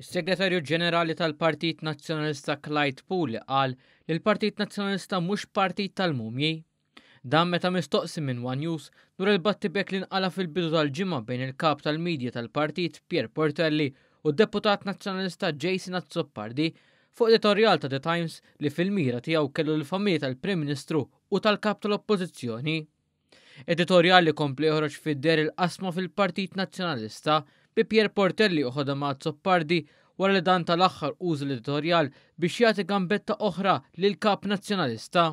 Is-Segretarju Ġenerali tal-Partit Nazzjonalista Clyde Puli qal li l-Partit Nazzjonalista mhux partit tal-mumji. Dan meta mistoqsi minn One News dwar il-battibek li nqala fil-bidu tal-ġimgħa bejn il-kap tal-media tal-partit Pierre Portelli u d-deputat Nazzjonalista Jason Azzopardi fuq editorjal ta' The Times li fil-mira tiegħu kellu l-familja tal-Prim Ministru u tal-kap tal-Oppożizzjoni. Editorjal li kompli joħroġ fid-deher il-qasma fil-Partit Nazzjonalista, bi Pierre Portelli joħodha ma' Azzopardi wara li dan tal-aħħar uża l-editorjal biex jagħti gambetta oħra lill-Kap Nazzjonalista.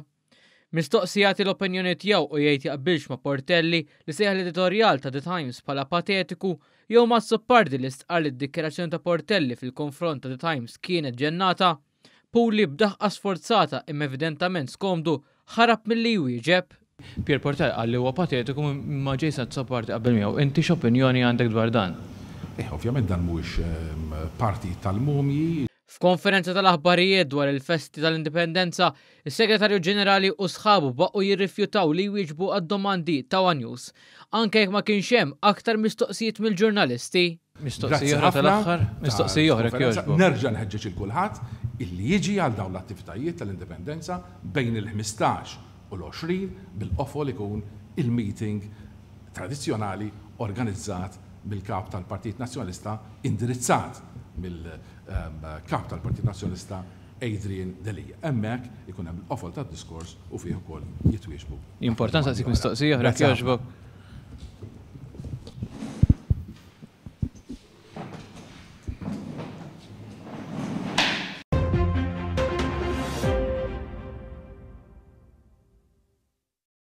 Mistoqsi jagħti l-opinjoni tiegħu u jgħid jaqbilx ma' Portelli li sejjaħ l-editorjal ta' The Times bħala patetiku jew ma' Azzopardi li stqarr li d-dikjarazzjoni ta' Portelli fil-konfront ta' The Times kienet ġennata, Puli b'daħqa sforzata imma evidentament skomdu ħarab milli jwieġeb. Pierre Portelli qal li huwa patetiku imma Jason Azzopardi qabel miegħu. Inti x'opinjoni għandek dwar dan? Eh, ovvjament dan mhuwiex partit tal-mumji. F'konferenza tal-aħbarijiet dwar il-festi tal-Indipendenza, is-Segretarju Ġenerali u sħabu baqgħu jirrifjutaw li jwieġbu għad-domandi ta' one News, anke jekk ma kienx hemm aktar mistoqsijiet mill-ġurnalisti. Mistoqsija oħra tal-aħħar, mistoqsija oħra jekk jogħġbok. Nerġa' nħeġġeġ il kulħadd illi jiġi għal dawn l-attivitajiet tal-Indipendenza bejn il-15 u l-20 bil-qofol ikun il-meeting tradizzjonali organizzat mill-Kap tal-Partit Nazzjonalista indirizzat mill-Kap tal-Partit Nazzjonalista Adrian Delia. Hemmhekk ikun hemm il-qofol tad-diskors u fih ukoll jitwieġbu. Importanti nsaqsik mistoqsija oħra jekk jogħġbok.